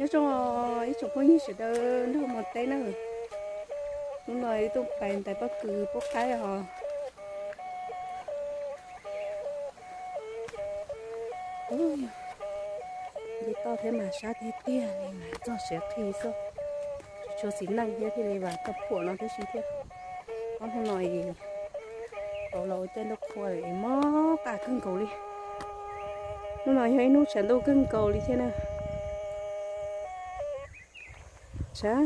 Nyob zoo ib tsoom phooj ywg sawv daws nrog mus teb na. Hnub no wb tuaj pais ntais pob kws pub qaib os. Nce toj thiab mas sab tiag tiag li mas txog siav qhi xwb. Tsis tshua xis neej thiab thiaj li vas toj phuam no tib si thiab. Ob hnub no es tau los ua caij ntuj qhua es mob qab kawg nkaus li. Hnub no yog ib hnub tshav ntuj kawg nkaus li thiab na. Tshav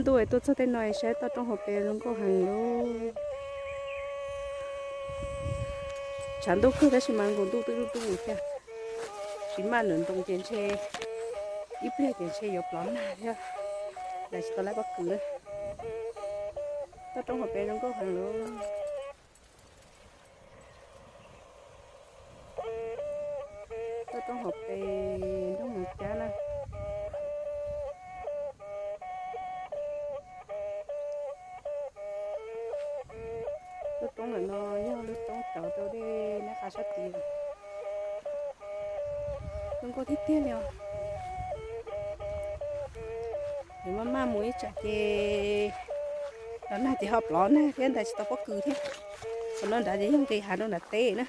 ntuj es tuaj txog tej no es saib toj roob hauv pes zoo nkauj heev li. Tshav ntuj kawg tab sis mas nkaus ntuj twb dub dub thiab. Tsis maj nram ntoo ces ntshe ib pliag ces ntshe yuav plov nag thiab. Ntais tsis tau lab pob kws na. Toj roob hauv pes zoo nkauj heev li. Toj roob hauv pes nroj mus cab na. Lub roob ntawm no yog lub roob cov rau dej nab qa sab tid. Zoo nkauj tiag tiag li os. Nws maj maj mus ib tsam ces los nag ces ho plov nag thiab ntais tsis tau pob kws thiab. Qhov no nrad ces yog nqis hav rau nram teb na.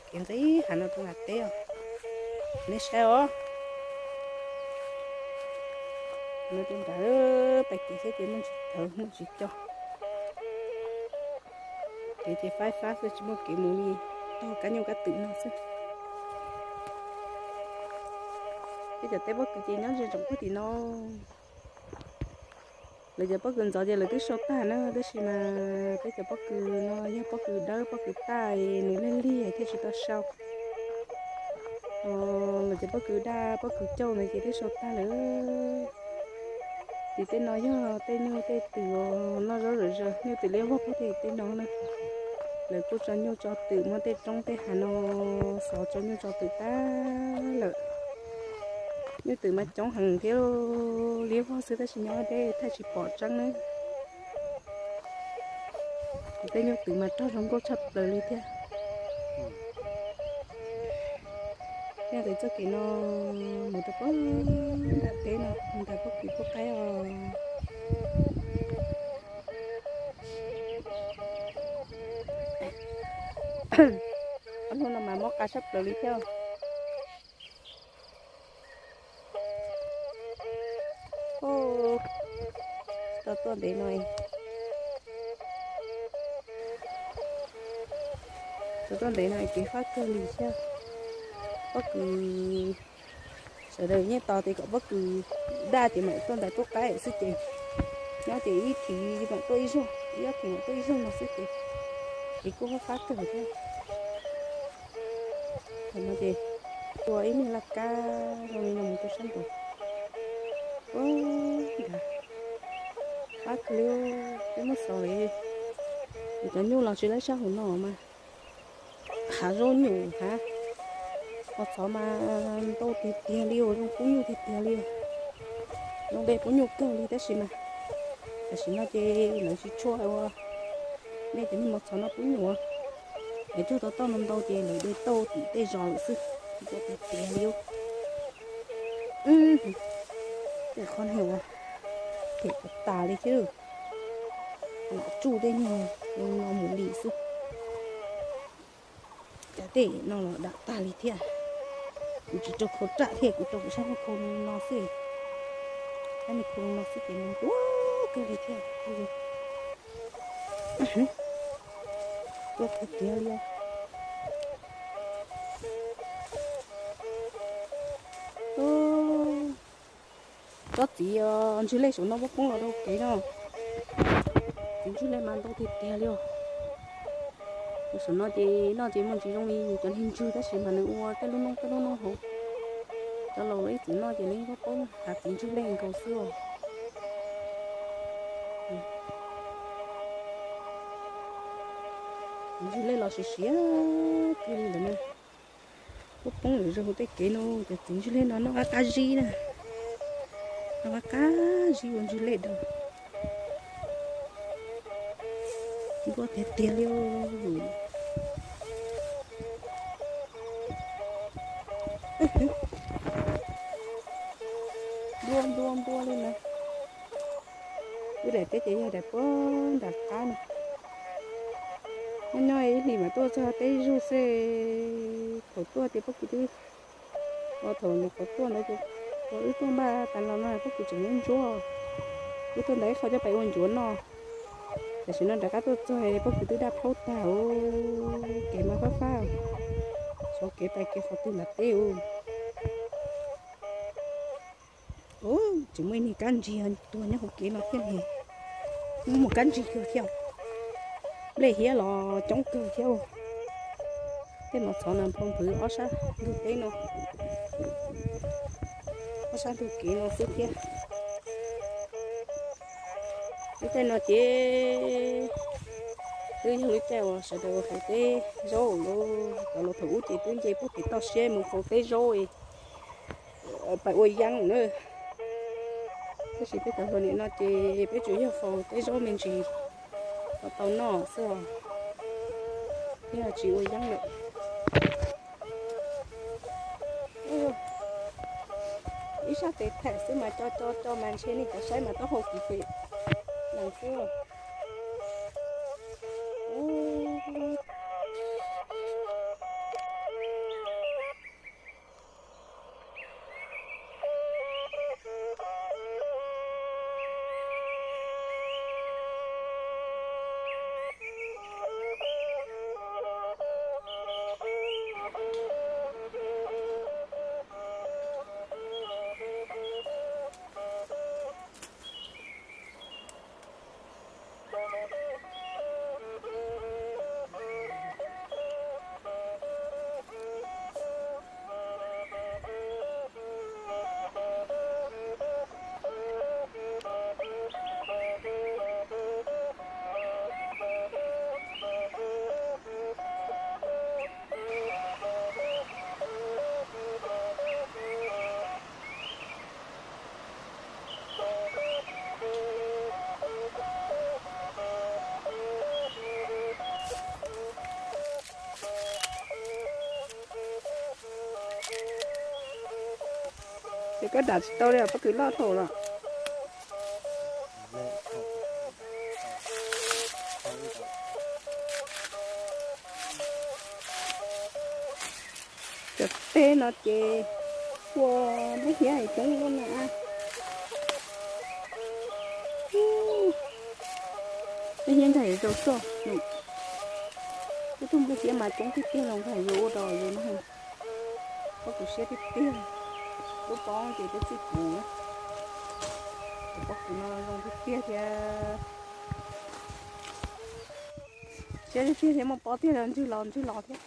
Kev nqis hav no rau nram teb os. Nej saib os. No rau nram pais kev thiab ces muaj tsis tawv muaj tsis co. Kev ces faib fab xwb tsis muaj kev mus li, taug kab nyuj kab twm no xwb. Peb cov teb pob kws ces nyob ze ntsoov puag tim no. Lawv cov pob kws ntxov ces lawv twb sau tag na, tab sis mas peb cov pob kws no yog pob kws dawb pob kws taj, nws lig lig thiaj tsis tau sau. Lawv cov pob kws daj pob kws cauj ntawd ces twb sau tag lawm. Tim tej no yog tej nyuj tej twm noj zaub zom zaws, nyuj twm liab vog puag tim tej no na. Lawv kuj tso nyuj tso twm muab tej roob tej hav no xov tso nyuj tso twm tag lawm. Nyuj twm mas coob heev thiab, liab vog xwb tab sis nyob deb thaij tsis pom tseeb na. Tej nyuj twm mas rog zoo nkauj tshaj plaws li thiab. Nqis txoj kev no mus rau puag nram teb no, nram pob kws pub qaib os. Ob hnub no mas mob qa tshaj plaws li thiab. Tau tuaj ntev no, tau tuaj ntev no kev fab kawg li thiab. Pob kws sawv daws yeej tos tias kom pob kws daj ces mam tuaj ntais pub qaib xwb ces nyob ces ib thim mam tuaj ib zaug, ib ob thim mam tuaj ib zaug no xwb ces kev kuj fab fab kawg thiab. Thaum no ces tua ib niag laj kab zoo li no mus rau sab nraud. Ua nrad fab kawg li, peb muab xauv li. Cov nyuj los tsis laib sab hauv no mas hav zaub nyuam hav, mos txhov mas ntau tiag tiag li os, zoo pub nyuj tiag tiag li os. Zoo dej pub nyuj kawg li tab sis mas tam sim no ces lawv tsis tshua ua nej cov niag mos txhov no pub nyuj. Es cog tau toj no ntau ces lawv de tauj tim tej zos lawm xwb. Ntau tiag tiag li os. Tej qhov niag uas them tas tas li thiab, lam tsuj tej niag no mus li xwb. Cov tej no los dam tag li thiab. Kuv tsis rau khau raj thiab, kuv rau kuv sab khau no xwb. Sab niag khau no xwb ces nws tuab kawg li thiab. Tuab tiag tiag li os. Tsob txiv ntswg lej saum no poob poob los rau kev no. Txiv ntswg lej mas ntau tiag tiag li os. Saum no ces noj ces muaj ntsis zoo li cov niag ntswg tab sis mas nws ua tej lub noob tej lub noob hauv. Cov laus ib txwm noj ces nws poob poob hav txiv ntswg lej nkaus xwb os. Txiv ntswg lej los siav siav kiag li ntawd na. Poob poob lawm zoo hauv tej kev no, cov txiv ntswg lej no noj qab qab zib na. Noj qab qab zib ua ntswg lej dawb. Nquag tiag tiag li. ntua ntua li na. Wb daim teb ces yog daim puag nram qab no. Nyob nyob ib hlis mas tuaj txog teb zog xwb. Thaum tuaj ces pob kws twb, thaum mus qhov tuaj ntawd, thaum wb tuaj npaj tas los no pob kws tseem ntsuab ntsuab. Wb tuaj ntawd ib qho coj pais ua ncuav noj. Tam sim no rov qab tuaj txog pob kws twb daj plaub tag. Kev mas fab fab, xyov kev pais kev qhov twg nram teb ub. Tseem muaj ib niag kab ntsig tuag nyob hauv kev no thiab ne. Muaj kab ntsig kawg thiab. Nplej hiab los coob kawg thiab. Tej mov txhov no nphau nphwv ob sab ntug teb no, ob sab ntug kev no xwb thiab. Lub caij no ces twb yog lub caij uas sawv daws ua faus teb zaub lawm. Cov laus thaum ub ces twb nce puag pem toj siab mus faus teb zaub pais ua yeeb na. Tab sis peb cov hluas nim no ces peb tsuas yog faus teb zaub me ntsis kom tau noj xwb os, yog tsis ua yeeb lawm. Ib sab tes them xwb mas co co co mas ntshe nej cov saib mas taub hau kiv pem nees xwb. Ces koj dam tsis tau li os, pob kws loj dhau lawm. Cov teb no ces ua nplej hiab coob loj na. Nplej hiab nkag yuav rau soj. Ib tug nplej hiab mas coob tiag tiag los nkag yuav ua rau yus no. Pob kws siab tiag tiag. Lub pob ces twb txij puv, pob kws no zoo tiag tiag thiab. Siab tiag tiag thiab, muaj pob tiag los ntswg los ntswg los thiab.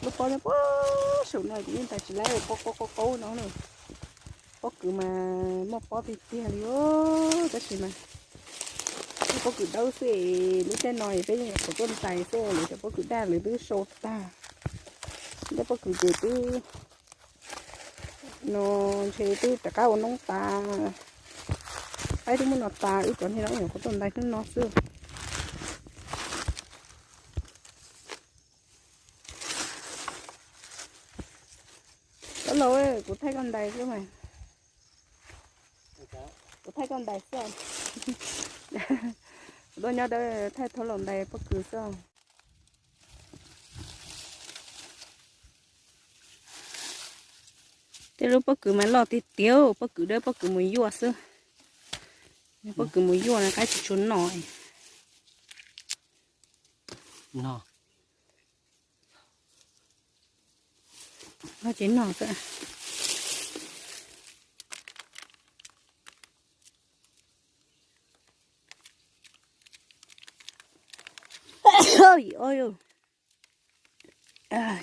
Lub pob nyob puag saum no ces yeej tas tsis laib, pob qaub qaub qaub no na. Pob kws mas muaj pob tiag tiag li os, tab sis mas pob kws dawb xwb. Lub caij no peb yeej nyuam qhuav tuaj ntais xwb, lawv cov pob kws daj lawv twb sau tag. Tej pob kws ces twb no ntshe twb rov qab ua noob tas, qaib twb muab no tas, wb cov niag no nyuam qhuav tuaj ntais hnub no xwb. Cov laus, kuv thaij koj ntais xwb mas. Kuv thaij koj ntais xwb. Kuv tuaj nyob dawb thaij thaub laus ntais pob kws xwb. Tej lub pob kws mas loj tiag tiag, pob kws dawb pob kws mus yuaj xwb. Pob kws mus yuaj na qaib tsis tshua noj. Noj ces noj xwb.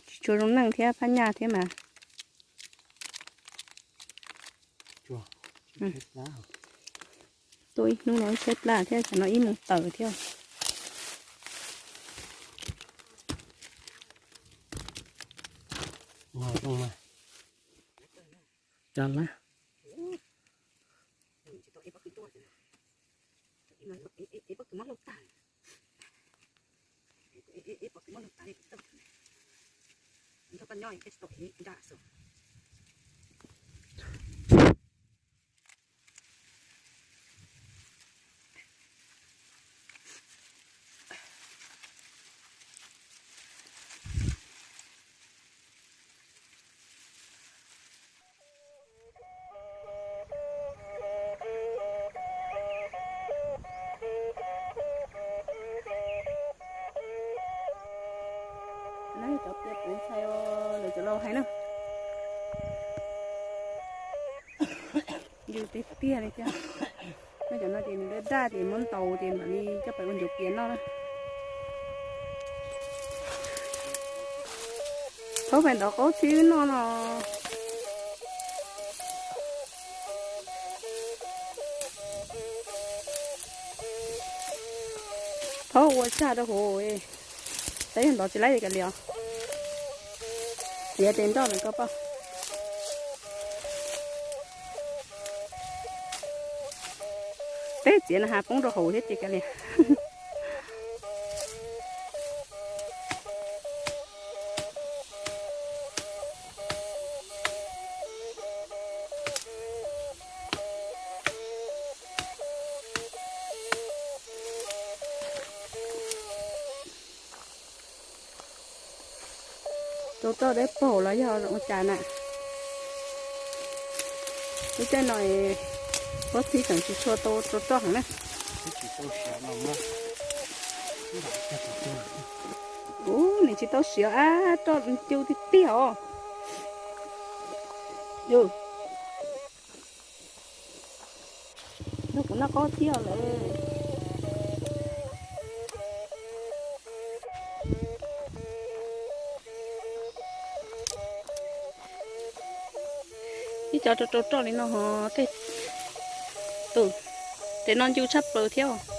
Tsis tshua zoo neej thiab, phab nyaj thiab mas. Tuaj ib hnub no ib tsheb plab thiab, tsam no ib moos tawm thiab. Cov lab. Tiag li thiab. Nyob cov no ces nws daj daj ces muab ntaus ces mam li coj pais ua ncuav pias noj na. Thaub pais ntov qaub txhib wb noj no. Thaub ua tshaj rau hauv. Teb ntov tsis laib li kav liam. Txiav tes nroj ntawm ko poj. Teb txiav na has poob rau hauv thiab ces kav liam. Rau roj deb paug los yog ua cas na. Lub caij no pob txhib tseem tsis tshua tau rau roj heev na. Ub, nws tsis tau siav ab, roj cw tiag tiag os. Nrog kuv noj qaub thiab lawm. Ib co rau rau roj li no ho tej, tus, tej no ncw tshaj plaws thiab.